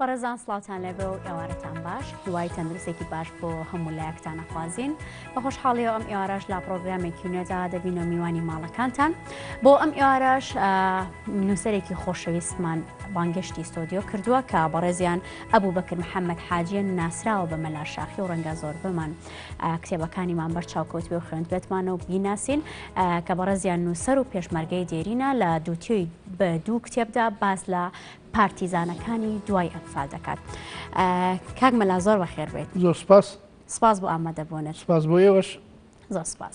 بەڕێزان سڵاوتان لێبێ و ئێوارەتان باش هیوای تەندروستێکی باش بۆ هەموو لایەکتان ئەخوازین بە خۆشحاڵیەوە ئەم ئێوارەش لە پرۆگرامێکی نوێدا دەبینەوە میوانی ماڵەکانتان بۆ ئەم ئێوارەش نووسەرێکی خۆشەویستمان بانگێشتی ستۆدیۆ کردووە کە بەڕێزیان ئەبوو بەکر محەممەد حاجیە ناسراوە بە مەلا شاخی و ڕەنگە زۆربەمان کتێبەکانیمان بەر چاوکەوتبێ و خوێندبێتمانە و بیناسین کە بەڕێزیان نووسەر و پێشمەرگەی دێرینە لە دووتێی بە دوو کتێبدا باس لە پارتیزانەکانی دوای ئەنفال دەکات. کاک مەلا زۆر بەخێر بێیت. زۆر سپاس. سپاس بۆ ئامادەبوونت. سپاس بۆ ئێوەش. زۆر سپاس.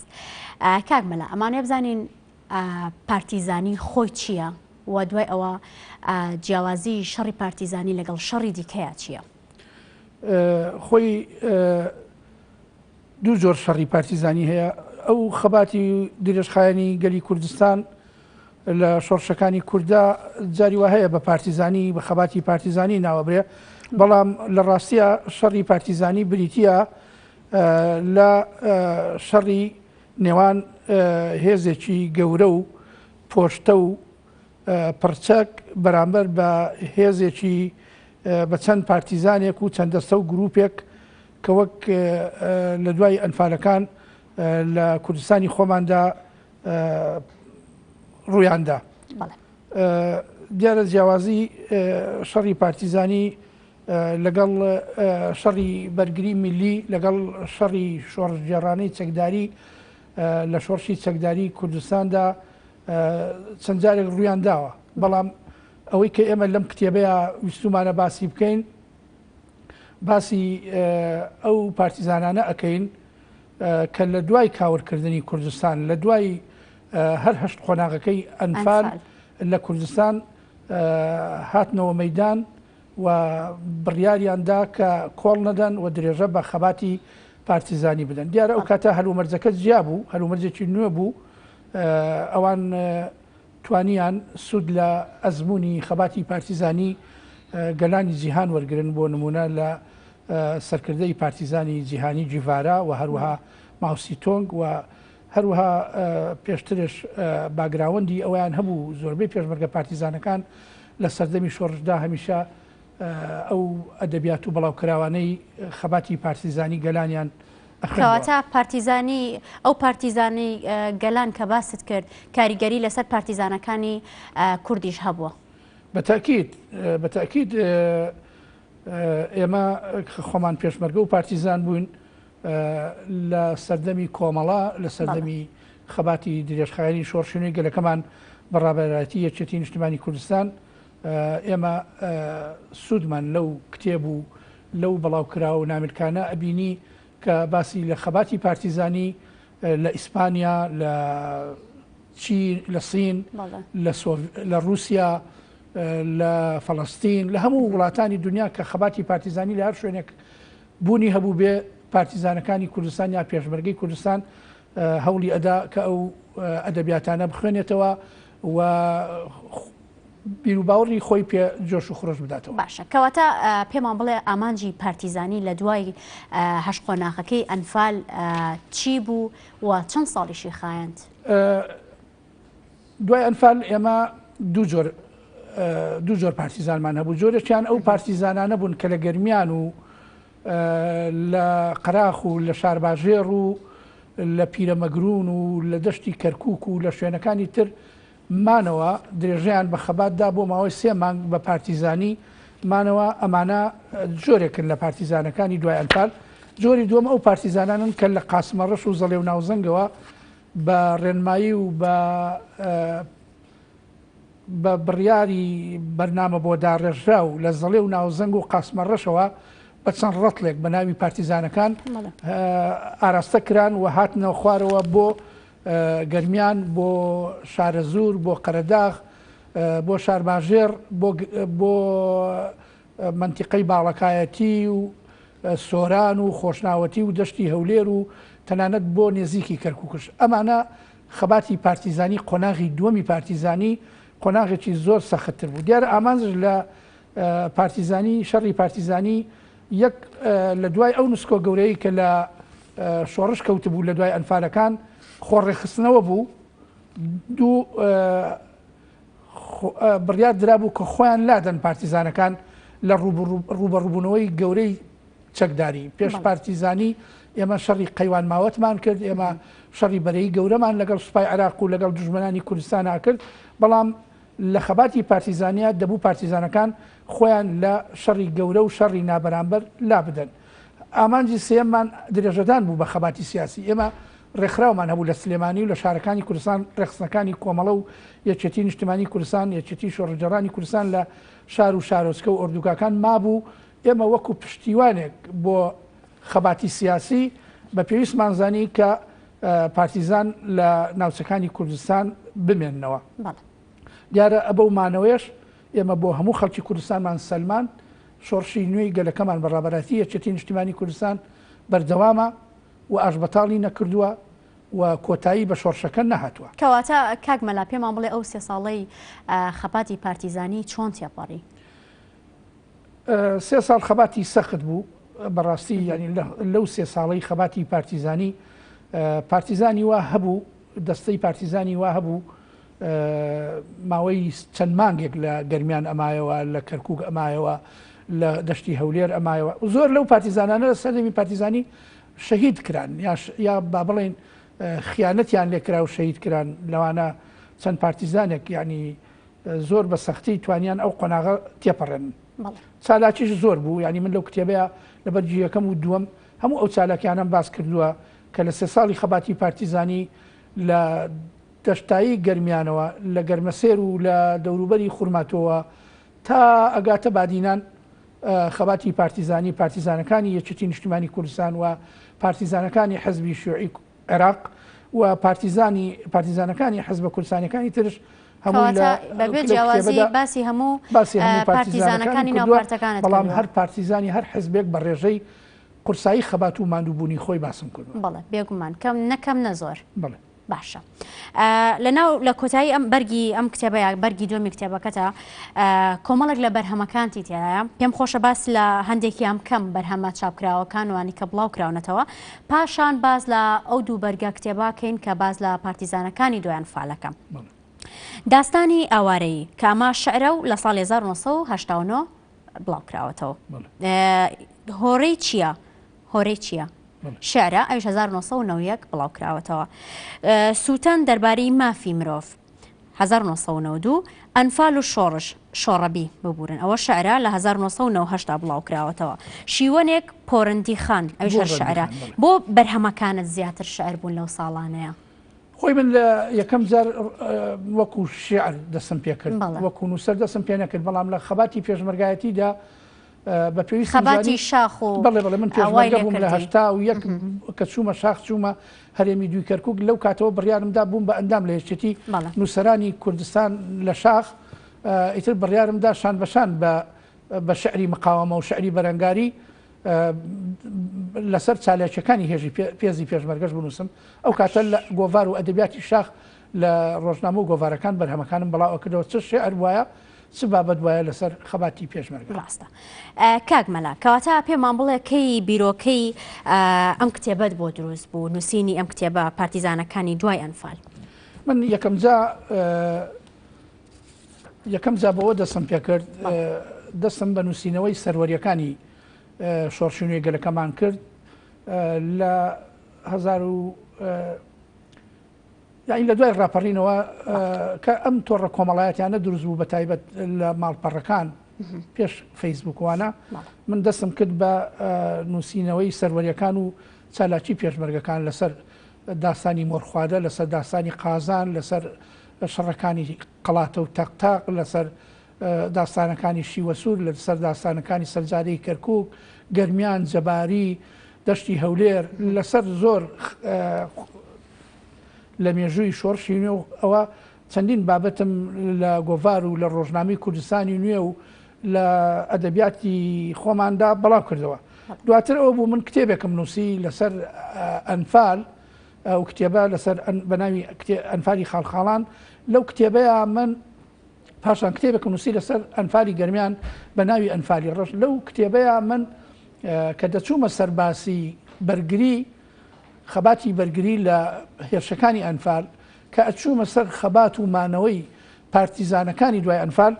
کاک مەلا ئەمانەوێ بزانین پارتیزانی خۆی چییە و دوای ئەوە جیاوازی شەڕی پارتیزانی لەگەڵ شەڕی دیکەیە چییە؟ خۆی دوو جۆر شەڕی پارتیزانی هەیە ئەو خەباتی درێژخایەنی گەلی کوردستان لە شۆڕشەکانی کورددا جاری وا هەیە بە پارتیزانی بە خەباتی پارتیزانی ناوەبرێ بەڵام لە ڕاستیە شەڕی پارتیزانی بریتە لە شەڕی نێوان هێزێکی گەورە و پۆشتە و پڕچەک بەرامبەر بە هێزێکی بە چەند پارتیزانێک و چەند دەستە و گروپێک کە وەک لە دوای ئەنفالەکان لە کوردستانی خۆماندا ڕوویاندا. دیارە جیاوازی شەڕی پارتیزانی لەگەڵ شەڕی بەرگری میللی لەگەڵ شەڕی شۆڕشگێڕانەی چەکداری لە شۆڕشی چەکداری کوردستاندا چەند جارێک ڕوویان داوە بەڵام ئەوەی کە ئێمە لەم کتێبەیە ویستومانە باسی بکەین باسی ئەو پارتیزانانە ئەکەین کە لە دوای کاولکردنی کوردستان، لە دوای هەر هەشت قۆناغەکەی ئەنفال لە کوردستان هاتنەوە مەیدان و بڕیاریان دا کە کۆڵ نەدەن و درێژە بە خەباتی پارتیزانی بدەن. دیارە ئەو کاتە هەلومەرجەکە جیا بوو، هەلومەرجێکی نوێ بوو، ئەوان توانیان سوود لە ئەزموونی خەباتی پارتیزانی گەلانی جیهان وەرگرن، بۆ نموونە لە سەرکردەی پارتیزانی جیهانی جیڤارا و هەروەها ماوسی تۆنگ و هەروەها پێشترش باگراوەندی ئەویان هەبوو زۆربەی پێشمەرگە پارتیزانەکان لە سەردەمی شۆڕشدا هەمیشە ئەو ئەدەبیات و بڵاوکراوانەی خەباتی پارتیزانی گەلانیان کەواتە پارتیزانی ئەو پارتیزانی گەلان کە باست کرد کاریگەری لەسەر پارتیزانەکانی کوردیش هەبووە؟ بەتەکید بەتەکید ئێمە خۆمان پێشمەرگە و پارتیزان بووین لە سەردەمی کۆمەڵە لە سەردەمی خەباتی درێژخایەنی شۆڕشی نوێی گەلەکەمان بە ڕابەرایەتی یەکێتی نیشتمانی کوردستان ئێمە سوودمان لەو کتێب و لەو بەڵاوکراوە و نامیلکانە ئەبینی کە باسی لە خەباتی پارتیزانی لە ئیسپانیا لە چین لە سین لە رووسیا لە فەڵەستین لە هەموو وڵاتانی دنیا کە خەباتی پارتیزانی لە هەر شوێنێک بوونی هەبوو بێ پارتیزانەکانی کوردستان یا پێشمەرگەی کوردستان هەوڵی ئەدا کە ئەو ئەدەبیاتانە بخوێنێتەوە و بیروباوەڕی خۆی پێ جۆش و خرۆش بداتەوە. باشە کەواتە پێمان بڵێ ئامانجی پارتیزانی لە دوای هەشت قۆناغەکەی ئەنفال چی بوو و چەند ساڵیشی خایاند؟ دوای ئەنفال ئێمە دوو جۆر دوو جۆر پارتیزانمان هەبوو جۆرێکیان ئەو پارتیزانانە بوون کە لە گەرمیان و لە قەراخ و لە شارباژێڕ و لە پیرەمەگرون و لە دەشتی کەرکک و لە شوێنەکانی تر مانەوە، درێژەیان بە خەبات دا بۆ ماوەی سێ مانگ بە پارتیزانی مانەوە، ئەمانە جۆرێکن لە پارتیزانەکانی دوای ئەنفال، جۆری دووەم ئەو پارتیزانانەن کە لە قاسمەڕەش و زەڵێ و ناوزەنگەوە بە ڕێنمایی و بە بە بڕیاری بەرنامە بۆ داڕێژراو لە زەڵێ و ناوزەنگ و قاسمەڕەشەوە بە چەند ڕەتڵێک بە ناوی پارتیزانەکان ئاراستە کران و هاتنەوە خوارەوە بۆ گەرمیان، بۆ شارەزوور، بۆ قەرەداغ، بۆ شارباژێڕ، بۆ مەنتیقەی باڵەکایەتی و سۆران و خۆشناوەتی و دەشتی هەولێر و تەنانەت بۆ نێزیکی کەرکوکش. ئەمانە خەباتی پارتیزانی قۆناغی دووەمی پارتیزانی قۆناغێکی زۆر سەختتر بوو. دیارە ئامانج لە پارتیزانی شەڕی پارتیزانی یەک لە دوای ئەو نسکۆ گەورەی کە لە شۆڕش کەوتبوو لە دوای ئەنفالەکان خۆڕێکخستنەوە بوو دوو بڕیار درابوو کە خۆیان لادەن پارتیزانەکان لە ڕووبەڕووبوونەوەی گەورەی چەکداری. پێش پارتیزانی ئێمە شەڕی قەیوان ماوەتمان کرد، ئێمە شەڕی بەرەی گەورەمان لەگەڵ سوپای عێراق و لەگەڵ دوژمنانی کوردستانا کرد، بەڵام لە خەباتی پارتیزانیا دەبوو پارتیزانەکان خۆیان لە شەڕی گەورە و شەڕی نابەرامبەر لابدەن. ئامانجی سێیەممان درێژەدان بوو بە خەباتی سیاسی. ئێمە ڕێکخراومان هەبوو لە سلێمانی و لە شارەکانی کوردستان، ڕێکخستنەکانی کۆمەڵە و یەکێتی نیشتمانی کوردستان، یەکێتی شۆڕشگێڕانی کوردستان لە شار و شارۆچکە و ئۆردوگاکان مابوو. ئێمە وەکو پشتیوانێک بۆ خەباتی سیاسی بە پێویستمان زانی کە پارتیزان لە ناوچەکانی کوردستان بمێننەوە. دیارە بەو مانەوەیەش ئێمە بۆ هەموو خەڵکی کوردستانمان سەلماند شۆڕشی نوێی گەلەکەمان بە ڕابەرایەتی یەکێتی نیشتیمانی کوردستان بەردەوامە و ئاشبەتاڵی نەکردووە و کۆتایی بە شۆڕشەکە نەهاتووە. کەواتە کاک مەلا پێمان بڵێ ئەو سێ ساڵەی خەباتی پارتیزانی چۆن تێپەڕی؟ سێ ساڵ خەباتی سەخت بوو بەڕاستی یانی لەو سێ ساڵەی خەباتی پارتیزانی پارتیزانی وا هەبوو دەستەی پارتیزانی وا هەبوو ماوەی چەند مانگێک لە گەرمیان ئەمایەوە لە کەرکک ئەمایەوە لە دەشتی هەولێر ئەمایەوە زۆر لەو پارتیزانانە لە سەردەمی پارتیزانی شەهید کران یا با بڵێن خیانەتیان لێکرا و شەهید کران لەوانە چەند پارتیزانێک یعنی زۆر بە سەختی توانیان ئەو قۆناغە تێپەڕێنن. چالاکیش زۆر بوو، یانی من لەو کتێبەیا لە بەرگی یەکەم و دووەم هەموو ئەو چالاکیانەم باس کردووە کە لە سێ ساڵی خەباتی پارتیزانی لە دەشتایی گەرمیانەوە، لە گەرمەسێر و لە دەوروبەری خورماتۆوە تا ئەگاتە بادینان خەباتی پارتیزانی، پارتیزانەکانی یەکێتی نیشتیمانی کوردستان و پارتیزانەکانی حزبی شیوعی عێراق و پارتیزانی پارتیزانەکانی حزبە کوردستانیەکانی ترش هەمووی لە بەبێ جیاوازی باسی هەموو باسی هەموو پارتیزانەکانی ناو پارتەکانت بەڵام هەر پارتیزانی هەر حزبێک بە ڕێژەی قورسایی خەبات و ماندووبوونی خۆی باسم کردووە. بەڵێ بێگومان کەم نە کەم نە زۆر. بەڵێ. باشە لەناو لە کۆتایی ئەم بەرگی ئەم کتێبە یا بەرگی دووەمی کتێبەکەتە کۆمەڵێک لە بەرهەمەکانتی تێدایە پێم خۆشە باس لە هەندێکیان بکەم بەرهەمە چاپکراوەکان وانی کە بڵاو کراونەتەوە پاشان باس لە ئەو دوو بەرگە کتێبە کەین کە باس لە پارتیزانەکانی دوای ئەنفالەکە داستانی ئاوارەیی کە ئەمە شعرە و لە ساڵی 1989 بڵاو کراوەتەوە هۆرەی چییە؟ هۆرەی چییە؟ شعرە ئەویش 1991 بڵاو کراوەتەوە. سووتان دەربارەی مافی مرۆڤ 1992 ئەنفال و شۆڕش شۆڕەبی ببورن ئەوە شعرە لە 1998 دا بڵاو کراوەتەوە. شیوەنێک پۆرندی خان ئەویش هەر شعرە. بۆ بەرهەمەکانت زیاتر شعر بوون لەو ساڵانەیە؟ خۆی من لە یەکەم جار وەکو شعر دەستم پێکرد وەکو نووسەر دەستم پێ نەکرد بەڵام لە خەباتی پێشمەرگایەتیدا بە پێویستم خەباتی شاخ و بەڵێ بەڵێ من پێشمەرگە بووم لە 81 کە چوومە شاخ چوومە هەرێمی دووی کەرکک لەو کاتەوە بڕیارم دا بووم بە ئەندام لە یەکێتی نووسەرانی کوردستان لە شاخ ئیتر بڕیارم دا شان بە شان بە بە شعری مقاومە و شعری بەرەنگاری لەسەر چالاکیەکانی هێژی پێزی پێشمەرگەش بنووسم ئەو کاتە لە گۆڤار و ئەدەبیاتی شاخ لە ڕۆژنامە و گۆڤارەکان بەرهەمەکانم بڵاو ئەکردەوە چ شعر وایە چ بابەت وایە لەسەر خەباتی پێشمەرگە. ڕاستە کاک مەلا کەواتە پێمان بڵێ کەی بیرۆکەی ئەم کتێبەت بۆ دروست بوو نووسینی ئەم کتێبە پارتیزانەکانی دوای ئەنفال؟ من یەکەم جا یەکەم جا بەوە دەستم پێکرد دەستم بە نووسینەوەی سەروەریەکانی شۆڕشی نوێی گەلەکەمان کرد لە هەزار و یانی لە دوای ڕاپەڕینەوە کە ئەم تۆڕە کۆمەڵایەتیانە دروست بوو بە تایبەت لە ماڵپەڕەکان پێش فەیسبوکوانە من دەستم کرد بە نووسینەوەی سەروەریەکان و چالاکی پێشمەرگەکان لەسەر داستانی مۆرخوادە لەسەر داستانی قازان لەسەر شەڕەکانی قەڵاتە و تەقتاق لەسەر داستانەکانی شیوەسوور لەسەر داستانەکانی سەرجادەی کەرکک گەرمیان جەباری دەشتی هەولێر لەسەر زۆر لە مێژووی شۆڕشی نوێ و ئەوە چەندین بابەتم لە گۆڤار و لە ڕۆژنامەی کوردستانی نوێ و لە ئەدەبیاتی خۆماندا بەڵاو کردەوە. دواتر ئەوە بوو من کتێبێکم نووسی لەسەر ئەنفال، ئەو کتێبە لەسەر بە ناوی ئەنفالی خاڵخاڵان، لەو کتێبەیا من پاشان کتێبێکم نووسی لەسەر ئەنفالی گەرمیان بە ناوی ئەنفالی ڕەش، لەو کتێبەیا من کە دەچوومە سەر باسی بەرگری خەباتی بەرگری لە هێرشەکانی ئەنفال، کە ئەچوومە سەر خەبات و مانەوەی پارتیزانەکانی دوای ئەنفال،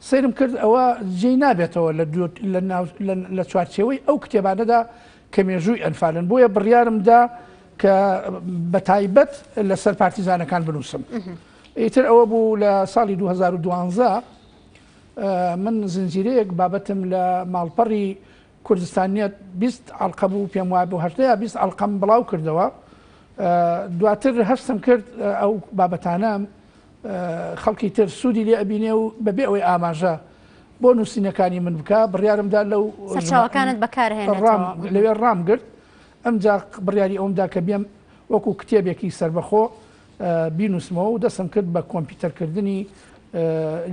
سەیرم کرد ئەوە جێی نابێتەوە لە چوارچێوەی ئەو کتێبانەدا کە مێژووی ئەنفالن، بۆیە بڕیارم دا کە بە تایبەت لەسەر پارتیزانەکان بنووسم. ئیتر ئەوە بوو لە ساڵی 2012 من زنجیرەیەک بابەتم لە ماڵپەڕی کوردستانیەت 20 ئەڵقە بوو پێم وایە بۆ هەژدە یا 20 ئەڵقەم بڵاو کردەوە. دواتر هەستم کرد ئەو بابەتانە خەڵکی تر سوودی لێ ئەبینێ و بەبێ ئەوەی ئاماژە بۆ نووسینەکانی من بکا بڕیارم دا لەو سەرچاوەکانت بەکارهێنێتەوە. لەوێ ڕام گرت ئەمجا بڕیاری ئەوم دا کە بێم وەکو کتێبێکی سەربەخۆ بینووسمەوە و دەستم کرد بە کۆمپیوتەرکردنی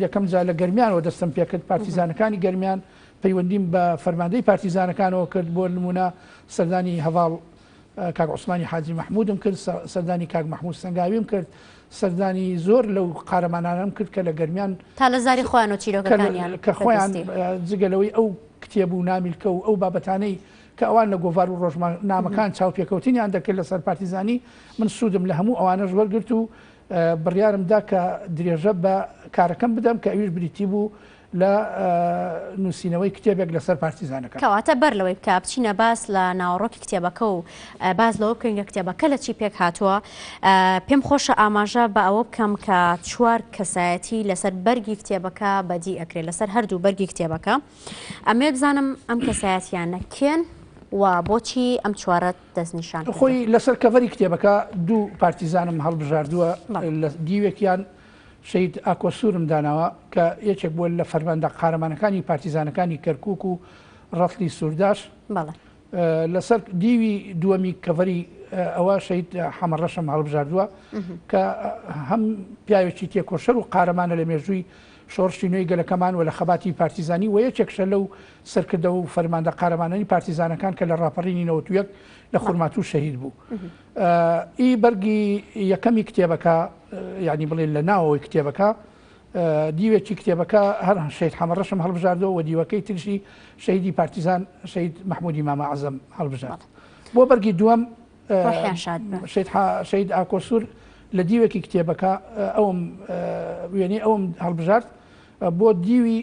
یەکەم جار لە گەرمیانەوە دەستم پێکرد پارتیزانەکانی گەرمیان پەیوەندیم بە فەرماندەی پارتیزانەکانەوە کرد بۆ نمونە سەردانی هەڤاڵ کاک عوسمانی حاجی مەحمودم کرد، سەردانی کاک مەحمود سەنگاویم کرد، سەردانی زۆر لەو قارەمانانەم کرد کە لە گەرمیان تا لە زاری خۆیان و چیرۆکەکانیان کە خۆیان جگە لەوەی ئەو کتێب و نامیلکە و ئەو بابەتانەی کە ئەوان لە گۆڤار و ڕۆژنامەکان چاوپێکەوتنیان دەکرد لەسەر پارتیزانی، من سوودم لە هەموو ئەوانەش وەرگرت و بڕیارم دا کە درێژە بە کارەکەم بدەم کە ئەویش بریتی بوو لە نووسینەوەی کتێبێک لەسەر پارتیزانەکان. کەواتە بەر لەوەی بکە بچینە باس لە ناوەڕۆکی کتێبەکە و باس لەوە بکەین کە کتێبەکە لە چی پێک هاتووە، پێم خۆشە ئاماژە بە ئەوە بکەم کە چوار کەسایەتی لەسەر بەرگی کتێبەکە بەدی ئەکرێت، لەسەر هەردوو بەرگی کتێبەکە. ئەمەوێ بزانم ئەم کەسایەتیانە کێن و بۆچی ئەم چوارەت دەستنیشان کردووە؟ خۆی لەسەر کەڤەری کتێبەکە دوو پارتیزانم هەڵبژاردووە، لە دیوێکیان شەهید ئاکۆ سوورم داناوە کە یەکێک بووە لە فەرماندە قارەمانەکانی پارتیزانەکانی کەرکووک و ڕەتڵی سوورداش. لەسەر دیوی دووەمی کەڤەری ئەوە شەهید حەمەڕەشم هەڵبژاردووە کە هەم پیاوێکی تێکۆشەر و قارەمانە لە مێژووی شۆڕشی نوێی گەلەکەمان و لە خەباتی پارتیزانی و یەکێکشە لەو سەرکردە و فەرماندە قارەمانانی پارتیزانەکان کە لە ڕاپەڕینی 91 لە خورماتوو شەهید بوو. ئی بەرگی یەکەمی کتێبەکە یانی بڵێن لە ناوەوەی کتێبەکە دیوێکی کتێبەکە هەر شەهید حەمەڕەشم هەڵبژاردەوە و دیوەکەی ترشی شەهیدی پارتیزان شەهید مەحموودی مامە عەزەم هەڵبژارد. بۆ بەرگی دووەم شەهید ئاکۆسوور لە دیوێکی کتێبەکە ئەوم وێنەی ئەوم هەڵبژارد بۆ دیوی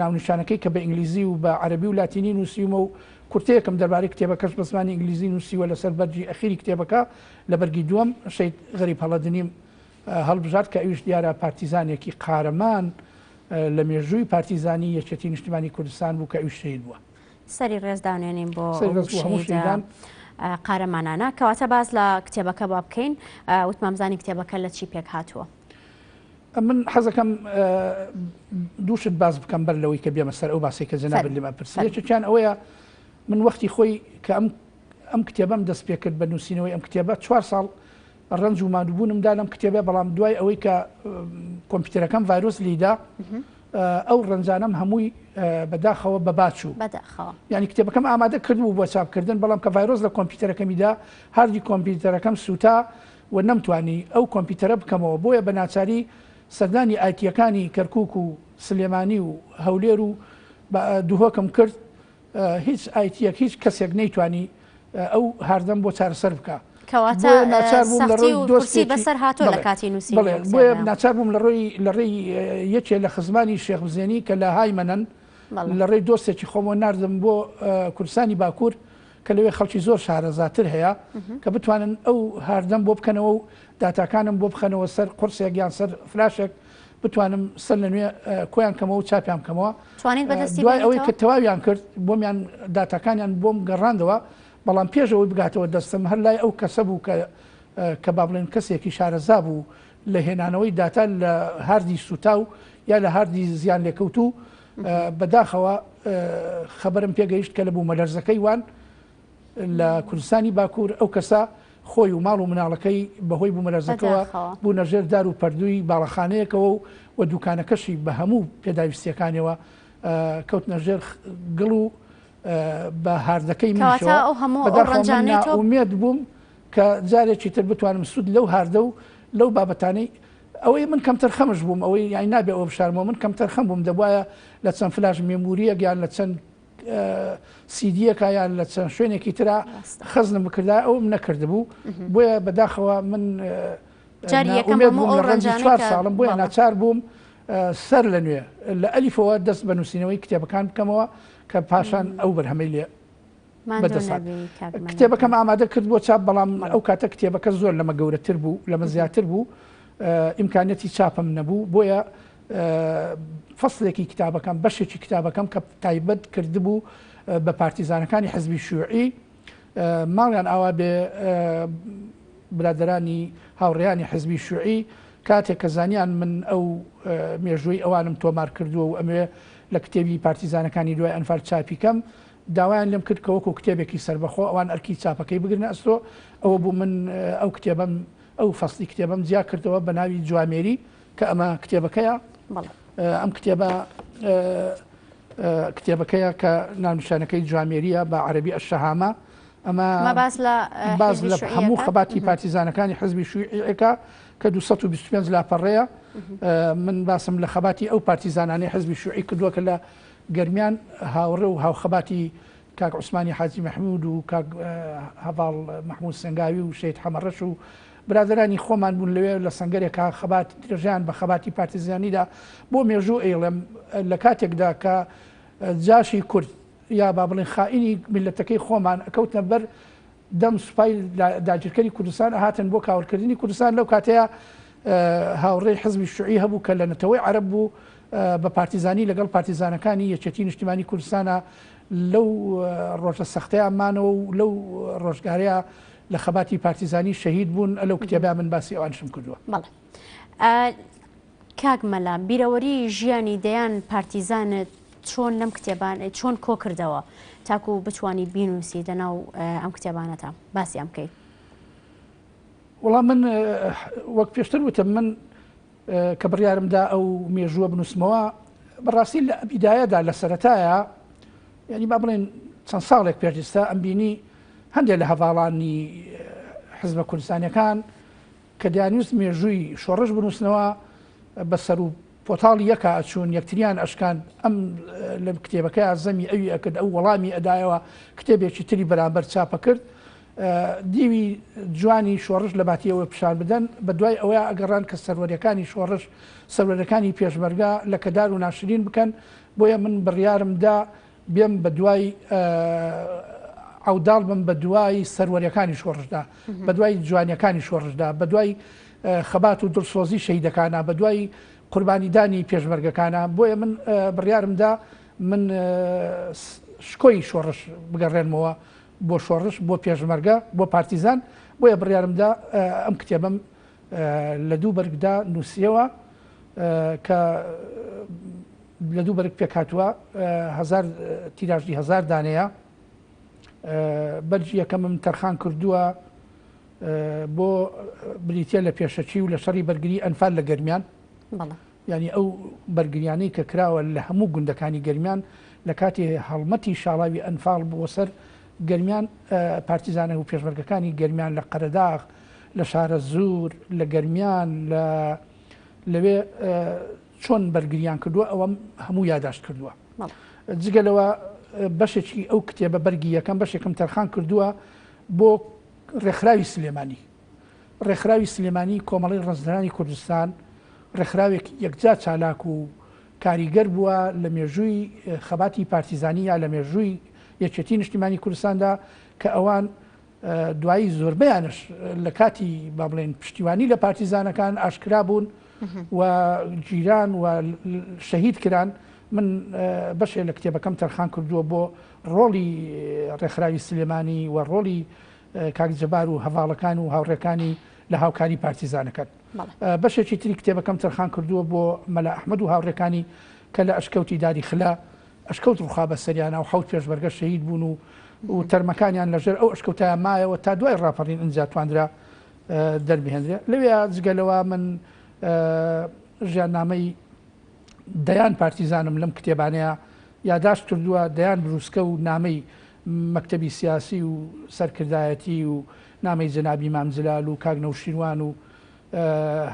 ناونیشانەکەی کە بە ئینگلیزی و بە عەرەبی و لاتینی نووسیومە و کورتەیەکم دەربارەی کتێبەکەش بە زمانی ئینگلیزی نووسیوە لەسەر بەرگی ئەخیری کتێبەکە لە بەرگی دووەم شەهید غەریب هەڵەدنیم هەڵبژارد کە ئەویش دیارە پارتیزانێکی قارەمان لە مێژووی پارتیزانی یەکێتی نیشتیمانی کوردستان بوو کە ئەویش شەهید بووە. سەری ڕێز دانێنین بۆ شەهیدە قارەمانانە. کەواتە باس لە کتێبەکە با بکەین وتمان بزانین کتێبەکە لە چی پێک هاتووە. من حەزەکەم دوو شت باس بکەم بەر لەوەی کە بێمە سەر ئەو باسەی کە جەنابت لێم ئەپرسی. یەکێکیان ئەوەیە من وەختی خۆی کە ئەم ئەم کتێبەم دەست پێ کرد بە نووسینەوەی ئەم کتێبە چوار ساڵ ڕەنج و ماندووبوونم دا لەم کتێبە بەڵام دوای ئەوەی کە کۆمپیوتەرەکەم ڤایرۆس لیدا ئەو ڕەنجانەم هەمووی بەداخەوە بەباچوو یعنی کتێبەکەم ئامادە کردبوو بۆ چاپکردن بەڵام کە ڤایرۆس لە کۆمپیوتەرەکەمیدا هاردی کۆمپیوتەرەکەم سووتا و نەمتوانی ئەو کۆمپیوتەرە بکەمەوە، بۆیە بە ناچاری سەردانی ئایتییەکانی کەرکووک و سلێمانی و هەولێر و دهۆکم کرد، هیچ ئایتییەک، هیچ کەسێک نەیتوانی ئەو هاردەم بۆ چارەسەر بکا. کەواتە بۆیە ناچار بووم لە سەختی ڕێی و قورسی دۆستێکی بەسەر هاتووە لە بەڵێ، کاتی نووسینی بەڵێ، ئەو بۆیە کتێبە. ناچار بووم لە ڕێی لە ڕێی یەکێ لە خزمانی شێخ بزێنی کە لە هایمەنەن، بەڵێ. لە ڕێی دۆستێکی خۆمەوە ناردم بۆ کوردستانی باکوور، کە لەوێ خەڵکی زۆر شارەزاتر هەیە کە بتوانن ئەو هاردەم بۆ بکەنەوە و داتاکانم بۆ بخەنەوە سەر قورسێک یان سەر فلاشێک بتوانم سەر لە نوێ کۆیان کەمەوە و چاپیان بکەمەوە. توانیت بەدەستی دوای ئەوەی بێنیتەوە؟ کە تەواویان کرد بۆمیان داتاکانیان بۆم گەڕاندەوە، بەڵام پێش ئەوەی بگاتەوە دەستم هەر لای ئەو کەسە بوو کە کە با بڵێن کەسێکی شارەزا بوو لە هێنانەوەی داتا لە هاردی سووتاو یا لە هاردی زیانلێکەوتوو بەداخەوە خەبەرم پێگەیشت کە لە بوومەلەرزەکەی وان لە کوردستانی باکوور ئەو کەسە خۆی و ماڵ و مناڵەکەی بەهۆی بوومەلەرزەکەوە بوونە ژێر دار و پەردووی باڵەخانەیەکەوە و و دوکانەکەشی بە هەموو پێداویستیەکانیەوە کەوتنە ژێر گڵ و بە هاردەکەی منیشەوە. بەداخەوە من نائومێد بووم کە جارێکی تر بتوانم سوود لەو هاردە و لەو بابەتانەی ئەوەی من کەمتەرخەمش بووم، ئەوەی یانی نابێ ئەوە بشارمەوە، من کەمتەرخەم بووم، دەبوایە لە چەند فلاش مێمورییەک یان لە چەند سیدییەکا یان لە چەند شوێنێکی ترا خەزنم بکردایە، ئەوەم نەکردبوو، بۆیە بەداخەوە من جاری یەکەم نائومێد هەموو بووم ئەو لە ڕەنجی ڕەنجانەی چوار کە ساڵم، بۆیە بەڵێ. ناچار بووم. سەر لە نوێ لە ئەلیفەوە دەست بە نووسینەوەی کتێبەکان بکەمەوە کە پاشان ئەو بەرهەمەی لێ بەدەست هات. کتێبەکەم ئامادە کرد بۆ چاپ بەڵام ئەو کاتە کتێبەکە زۆر لەمە گەورەتر بوو لەمە زیاتر بوو ئیمکانیەتی چاپم نەبوو بۆیە فەسلێکی کتابەکەم بەشێکی کتابەکەم کە تایبەت کردبوو بە پارتیزانەکانی حزبی شیوعی ماڵیان ئاوا بێ برادەرانی هاوڕێیانی حزبی شیوعی کاتێک کە زانیان من ئەو مێژووی ئەوانم تۆمار کردووە و ئەمەوێ لە کتێبی پارتیزانەکانی دوای ئەنفال چاپی کەم داوایان لێم کرد کە وەکو کتێبێکی سەربەخۆ ئەوان ئەرکی چاپەکەی بگرنە ئەستۆ، ئەوە بوو من ئەو کتێبەم ئەو فەسڵی کتێبەم جیا کردەوە بە ناوی جوامێری کە ئەمە کتێبەکەیە. ئەم کتێبە کتێبەکەیە کە ناونیشانەکەی جوامێریە بە عەرەبی الشهامە. ئەمە باس لە باس لە هەموو خەباتی پارتیزانەکانی حزبی شیوعیەکە کە 225 لاپەڕەیە. من باسم لە خەباتی ئەو پارتیزانانەی حزبی شیوعی کردووە کە لە گەرمیان هاوڕێ و هاوخەباتی کاک عوسمانی حاجی مەحموود و کاک هەڤاڵ مەحموود سەنگاوی و شەهید حەمەڕەش و برادەرانی خۆمان بوون لەوێ لە سەنگەرێکا خەبات درێژەیان بە خەباتی پارتیزانیدا بۆ مێژوو ئەیڵێم لە کاتێکدا کە جاشی کورد یا با بڵێن خائینی میللەتەکەی خۆمان ئەکەوتنە بەر دەم سوپای داگیرکەری کوردستان ئەهاتن بۆ کاولکردنی کوردستان لەو کاتەیە هاوڕێی حزبی شوعی هەبوو کە لە نەتەوەی عەرەب بوو بە پارتیزانی لەگەڵ پارتیزانەکانی یەکێتی نیشتیمانی کوردستانە لەو ڕۆژە سەختەیان مانەوە و لەو ڕۆژگارەیە لە خەباتی پارتیزانی شەهید بوون لەو کتێبە من باسی ئەوانشم کردووە. بەڵێ کاک مەلا بیرەوەری ژیانی دەیان پارتیزانت چۆن لەم کتێبان چۆن کۆکردەوە تاکو بتوانی بینوسی لەناو ئەم کتێبانەتا باسیان بکەیت؟ وەڵا من وەک پێشتر وتم من کە بڕیارم دا ئەو مێژووە بنووسمەوە بەڕاستی لە بیدایەدا لە سەرەتایە یعنی با بڵێن چەند ساڵێک پێش ئێستا ئەم بینی هەندێک لە هەڤاڵانی حزبە کوردستانیەکان کە دەیانویست مێژووی شۆڕش بنووسنەوە بە سەر و پۆتاڵی یەکا ئەچوون یەکتریان ئەشکاند ئەم لە کتێبەکەیا زەمی ئەوی ئەکرد ئەو وەڵامی ئەدایەوە کتێبێکی تری بەرامبەر چاپ ئەکرد دیوی جوانی شۆڕش لە باتی ئەوە پیشان بدەن بە دوای ئەوەیا ئەگەڕان کە سەروەریەکانی شۆڕش سەروەرەکانی پێشمەرگە لەکەدار و ناشرین بکەن بۆیە من بڕیارم دا بێم بە دوای عەوداڵ بم بە دوای سەروەریەکانی شۆڕشدا بە دوای جوانیەکانی شۆڕشدا بە دوای خەبات و دڵسۆزی شەهیدەکانە بە دوای قوربانیدانی پێشمەرگەکانە بۆیە من بڕیارمدا من شکۆی شۆڕش بگەڕێنمەوە بۆ شۆڕش بۆ پێشمەرگە بۆ پارتیزان بۆیە بڕیارمدا ئەم کتێبەم لە دوو بەرگدا نووسیەوە کە لە دوو بەرگ پێکهاتووە، هەزار تیراژی هەزار دانەیە. بەرگی یەکەمم تەرخان کردووە بۆ بریتە لە پێشەکی و لە شەڕی بەرگری ئەنفال لە گەرمیان. یعنی ئەو بەرگریانەی کە کراوە لە هەموو گوندەکانی گەرمیان لە کاتی هەڵمەتی شاڵاوی ئەنفال بۆ سەر گەرمیان پارتیزانە و پێشمەرگەکانی گەرمیان لە قەرەداغ لە شارەزوور لە گەرمیان لە لەوێ چۆن بەرگریان کردووە ئەوەم هەموو یاداشت کردووە. جگە لەوە بەشێکی ئەو کتێبە بەرگی یەکەم بەشێکم تەرخان کردووە بۆ ڕێکخراوی سلێمانی. ڕێکخراوی سلێمانی کۆمەڵەی ڕەنجدەرانی کوردستان ڕێکخراوێکی یەکجار چالاک و کاریگەر بووە لە مێژووی خەباتی پارتیزانی یا لە مێژووی یەکێتی نیشتیمانی کوردستاندا کە ئەوان دوایی زۆربەیانش لە کاتی با بڵێن پشتیوانی لە پارتیزانەکان ئاشکرا بوون و گیران و شەهید کران من بەشێ لە کتێبەکەم تەرخان کردووە بۆ ڕۆڵی ڕێکخراوی سلێمانی و ڕۆڵی کاک جەبار و هەڤاڵەکان و هاوڕێکانی لە هاوکاری پارتیزانەکان بەشێکی تری کتێبەکەم تەرخان کردووە بۆ مەلا ئەحمەد و هاوڕێکانی کە لە ئەشکەوتی داری خلا ئەشکەوت ڕوخا بەسەریانا و حەوت پێشمەرگە شەهید بوون و و تەرمەکانیان لەژێر ئەو ئەشکەوتایە مایەوە تا دوای ڕاپەڕین ئینجا توانرا دەربهێنرێ. لەوێ جگە لەوە من ژیاننامەی دەیان پارتیزانم لەم کتێبانەیە یاداشت کردووە، دەیان بروسکە و نامەی مەکتەبی سیاسی و سەرکردایەتی و نامەی جەنابی مام جلال و کاک نەوشیروان و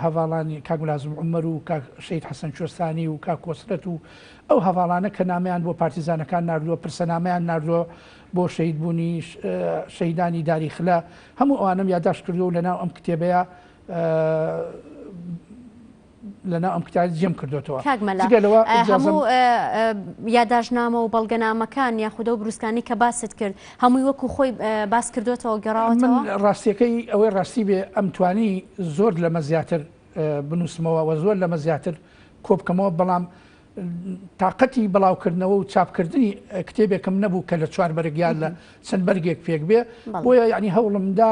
هەڤاڵانی کاک ملازم عومەر و کاک شەهید حەسەن کوێستانی و کاک کۆسرەت و ئەو هەڤاڵانە کە نامەیان بۆ پارتیزانەکان ناردووە، پرسەنامەیان ناردووە بۆ شەهیدبوونی شەهیدانی داری خلە، هەموو ئەوانەم یاداشت کردووە و لەناو ئەم کتێبەیا لەناو ئەم کتابە جێم کردوێتەوە. کاک مەلا جگە لەوە ئیجازەم هەموو یاداشتنامە و بەڵگەنامەکان یاخود ئەو بروسکانەی کە باست کرد هەمووی وەکو خۆی باس کردوێتەوە من گەڕاوەتەوە؟ ڕاستیەکەی ئەوەی ڕاستی بێ ئەمتوانی زۆر لەمە زیاتر بنووسمەوە و زۆر لەمە زیاتر کۆبکەمەوە بەڵام تاقەتی بڵاوکردنەوە و چاپکردنی کتێبێکم نەبوو کە لە چوار بەرگ یان لە چەند بەرگێک پێک بێ بۆیە یعنی هەوڵمدا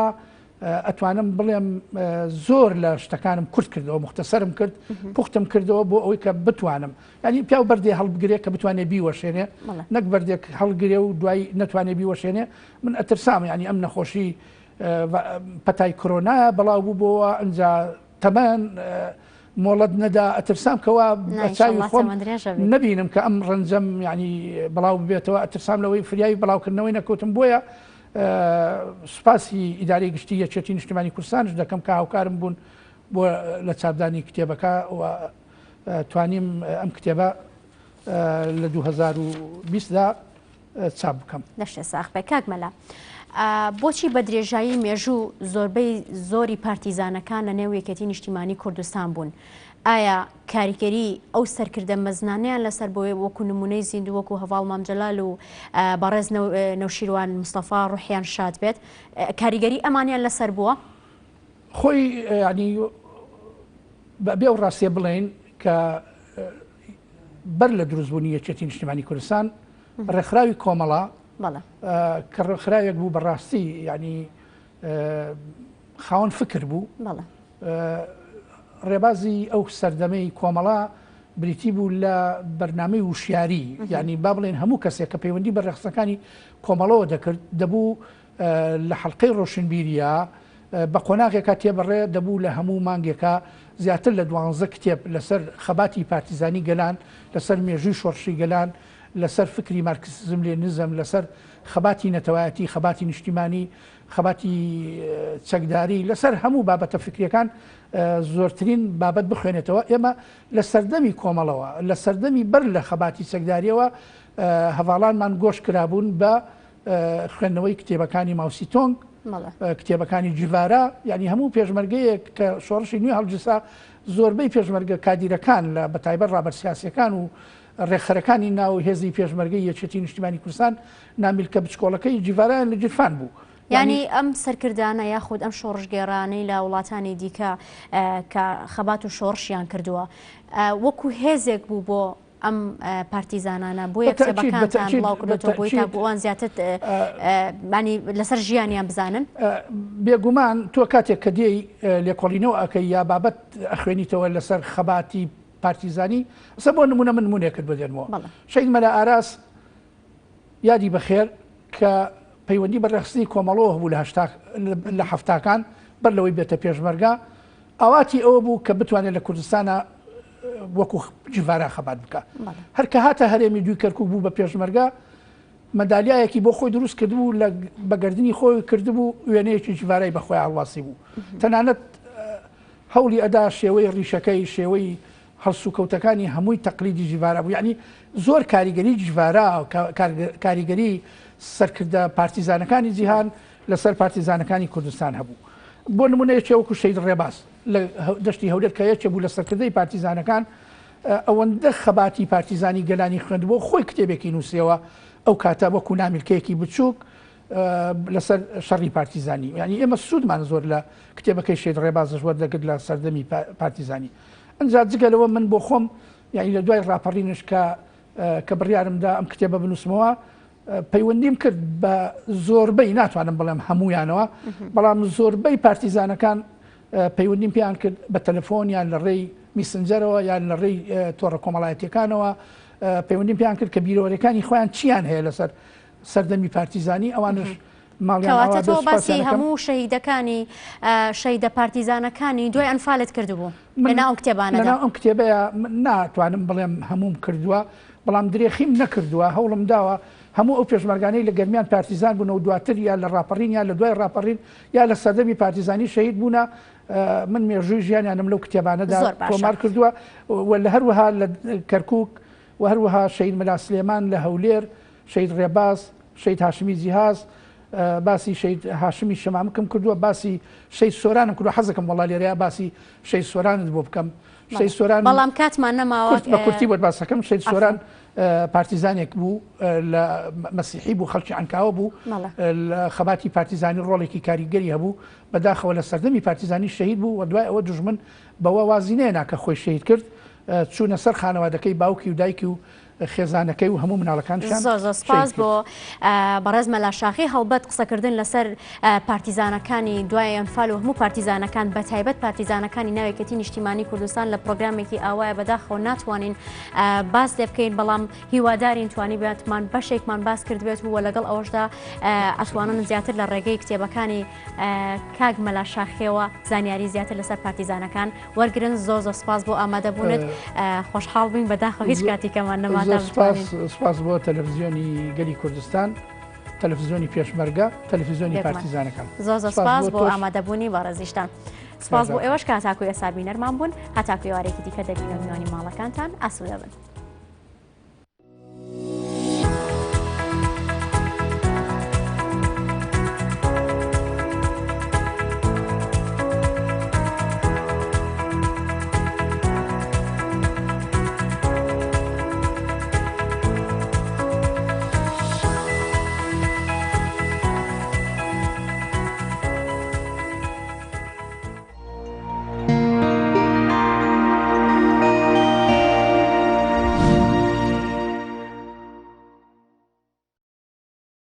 ئەتوانم بڵێم زۆر لە شتەکانم کورت کردەوە مختصرم کرد پوختم کردەوە بۆ ئەوەی کە بتوانم ینی پیاو بەردێ هەڵبگرێ کە بتوانێت بیوەشێنێ نەک بەردێک هەڵگرێ و دوای نەتوانێت بیوەشێنێ من ئەترسام ینی ئەم نەخۆشی پەتای کۆرۆنا بەڵاو بوو بۆوە ئەجا تەمەن مۆڵەت نەدا ئەترسام کەوا بە چاوی خۆم نەبینم کە ئەم ڕەنجەم یعنی بڵاو ببێتەوە ئەترسام لەوەی فریای بڵاوکردنەوەی نەکەوتم بۆیە سوپاسی ئیدارەی گشتی یەکێتی نیشتمانی کوردستانش دەکەم کە هاوکارم بوون بۆ لە چاپدانی کتێبەکە و توانیم ئەم کتێبە لە 2020 دا چاپ بکەم. لەشت ساخ بێ کاک مەلا. بۆچی بە درێژایی مێژوو زۆربەی زۆری پارتیزانەکان لە نێو یەکێتی نیشتیمانی کوردستان بوون؟ ئایا کاریگەری ئەو سەرکردە مەزنانەیان لەسەر بۆ وەکو نمونەی زیندوو وەکو هەڤاڵ مام جەلال و بەڕێز نەوشیروان مستەفا ڕوحیان شاد بێت کاریگەری ئەمانیان لەسەر بووە؟ خۆی یعنی بەبێ ئەو ڕاستیە بڵێین کە بەر لە دروستبوونی یەکێتی نیشتیمانی کوردستان ڕێکخراوی کۆمەڵە کە ڕێکخراوێک بوو بەڕاستی یعنی خاوەن فکر بوو ڕێبازی ئەو سەردەمەی کۆمەڵە بریتی بوو لە بەرنامەی وشیاری یعنی با بڵێن هەموو کەسێک کە پەیوەندی بە ڕێخستەکانی کۆمەڵەوە دەکرد دەبوو لە حەڵقەی ڕۆشنبیرییا بە قۆناغێکا تێبەڕێ دەبوو لە هەموو مانگێکا زیاتر لە دوانزە کتێب لەسەر خەباتی پارتیزانی گەلان، لەسەر مێژووی شۆڕشی گەلان، لەسەر فکری مارکسیزم لێنیزم، لەسەر خەباتی نەتەوایەتی، خەباتی نیشتیمانی، خەباتی چەکداری، لەسەر هەموو بابەتە فکریەکان زۆرترین بابەت بخوێنێتەوە. ئێمە لە سەردەمی کۆمەڵەوە، لە سەردەمی بەر لە خەباتی چەکداریەوە هەڤاڵانمان گۆش کرابوون بە خوێندنەوەی کتێبەکانی ماوسیتۆنگ، کتێبەکانی جیڤارا، یانی هەموو پێشمەرگەیەک کە شۆڕشی نوێ هەڵگیرسا، زۆربەی پێشمەرگە کادیرەکان لە بەتایبەت ڕابەر سیاسیەکان و ڕێکخەرەکانی ناو هێزی پێشمەرگەی یەکێتی نیشتیمانی کوردستان نامیلکە بچکۆڵەکەی جیڤارایان لە گیرفان بوو. یانی ئەم سەرکردانە یاخود ئەم شۆڕشگێڕانەی لە وڵاتانی دیکە کە خەبات و شۆڕشیان کردووە وەکو هێزێک بوو بۆ ئەم پارتیزانانە بۆیە کتێبەکانتان بڵاو کردۆتەوە بۆی تا بۆ ئەوان زیاتر بانی لەسەر ژیانیان بزانن؟ بێگومان تۆ کاتێک کە دێی لێکۆڵینەوە ئەکەی یا بابەت ئەخوێنیتەوە لەسەر خەباتی پارتیزانی ئەسە بۆ نمونە من نمونێکت بۆ دێنمەوە شەهید مەلا ئاراس یادی بەخێر کە پەیوەندی بە ڕێکخستنی کۆمەڵەوە هەبوو لە هەشتا لە حەفتاکان بەر لەوەی بێتە پێشمەرگە ئاواتی ئەوە بوو کە بتوانێت لە کوردستانە وەکو جیڤارا خەبات بکە هەر کە هاتە هەرێمی دوی کەرکک بوو بە پێشمەرگە مەدالیایەکی بۆ خۆی دروست کردبوو لە بەگەردنی خۆی کردبوو وێنەیەکی جیڤارای بە خۆی هەڵواسی بوو تەنانەت هەوڵی ئەدا شێوەی ڕیشەکەی شێوەی هەڵسوکەوتەکانی هەمووی تەقلیدی جیڤارا بوو یعنی زۆر کاریگەری جیڤارا کاریگەری سەرکردە پارتیزانەکانی جیهان لەسەر پارتیزانەکانی کوردستان هەبوو بۆ نمونە یەکێ وەکو شەهید ڕێباز لە دەشتی هەولێر کە یەکێ بوو لە سەرکردەی پارتیزانەکان ئەوەندە خەباتی پارتیزانی گەلانی خوێندبوو خۆی کتێبێکی نووسیەوە ئەو کاتە وەکو نامیلکەیەکی بچووک لەسەر شەڕی پارتیزانی یعنی ئێمە سوودمان زۆر لە کتێبەکەی شەهید ڕێبازش وەردەگرت لە سەردەمی پارتیزانی ئەجا جگە لەوە من بۆ خۆم یعنی لە دوای ڕاپەڕینش کە کە بڕیارمدا ئەم کتێبە بنووسمەوە پەیوەندیم کرد بە زۆربەی ناتوانم بڵێم هەمویانەوە بەڵام زۆربەی پارتیزانەکان پەیوەندیم پێیان کرد بە تەلەفۆن یان لە ڕێی میسنجەرەوە یان لە ڕێی تۆڕە کۆمەڵایەتیەکانەوە پەیوەندیم پێیان کرد کە بیرەوەرەکانی خۆیان چیان هەیە لەسەر سەردەمی پارتیزانی ئەوانش کەواتە تۆ باسی هەموو شەهیدەکانی شەهیدە پارتیزانەکانی دوای ئەنفالت کردبوو لەناو ئەم کتێبانەدا؟ لەناو ئەم کتێبەیە من ناتوانم بڵێم هەمووم کردووە، بەڵام درێخیم نەکردووە، هەوڵم داوە هەموو ئەو پێشمەرگانەی لە گەرمیان پارتیزان بوونە و دواتر یا لە ڕاپەڕین یا لە دوای ڕاپەڕین یا لە سەردەمی پارتیزانی شەهید بوونە، من مێژووی ژیانیانم لەو کتێبانەدا تۆمار کردووە و لە هەروەها لە کەرکووک و هەروەها شەهید مەلا سلێمان لە هەولێر، شەهید ڕێباز، شەهید هاشمی جیهاز، باسی شەهید هاشمی شەمامکم کردووە، باسی شەهید سۆرانم کردووە، حەزەکەم وەڵا لێرەیا باسی شەهید سۆرانت بۆ بکەم. شەهید سۆران بەڵام کاتمان نەماوە کورت بە کورتی بۆت باسەکەم شەهید سۆران پارتیزانێک بوو لە مەسیحی بوو خەڵکی عەنکاوە بوو لە خەباتی پارتیزانی ڕۆڵێکی کاریگەری هەبوو بەداخەوە لە سەردەمی پارتیزانی شەهید بوو و دوای ئەوە دوژمن بەوە وازی نەهێنا کە خۆی شەهید کرد چوونە سەر خانەوادەکەی باوکی و دایکی و خێزانەکەی و هەموو مناڵەکانشیان زۆر زۆر سپاس بۆ بەڕێز مەلا شاخی هەڵبەت قسەکردن لەسەر پارتیزانەکانی دوای ئەنفال و هەموو پارتیزانەکان بە تایبەت پارتیزانەکانی ناو یەکێتی نیشتیمانی کوردستان لە پرۆگرامێکی ئاوایە بەداخەوە ناتوانین باس لێ بکەین بەڵام هیوادارین توانی بێتمان بەشێکمان باس کردبێت و لەگەڵ ئەوەشدا ئەتوانن زیاتر لە ڕێگەی کتێبەکانی کاک مەلا شاخیەوە زانیاری زیاتر لەسەر پارتیزانەکان وەرگرن زۆر زۆر سپاس بۆ ئامادەبوونت خۆشحاڵ بووین بەداخەوە هیچ کاتێکەمان نەما تا بتوانین. سپاس بۆ تەلەفزیۆنی گەلی کوردستان تەلەفزیۆنی پێشمەرگە تەلەفزیۆنی پارتیزانەکان زۆر زۆر سپاس بۆ ئامادەبوونی بەڕێزیشتان. سپاس بۆ ئێوەش کە هەتاکو ئێستا بینەرمان بوون هەتاکو ئێوارێکی دیکە دەبینەوە میوانی ماڵەکانتان ئاسوودە بن.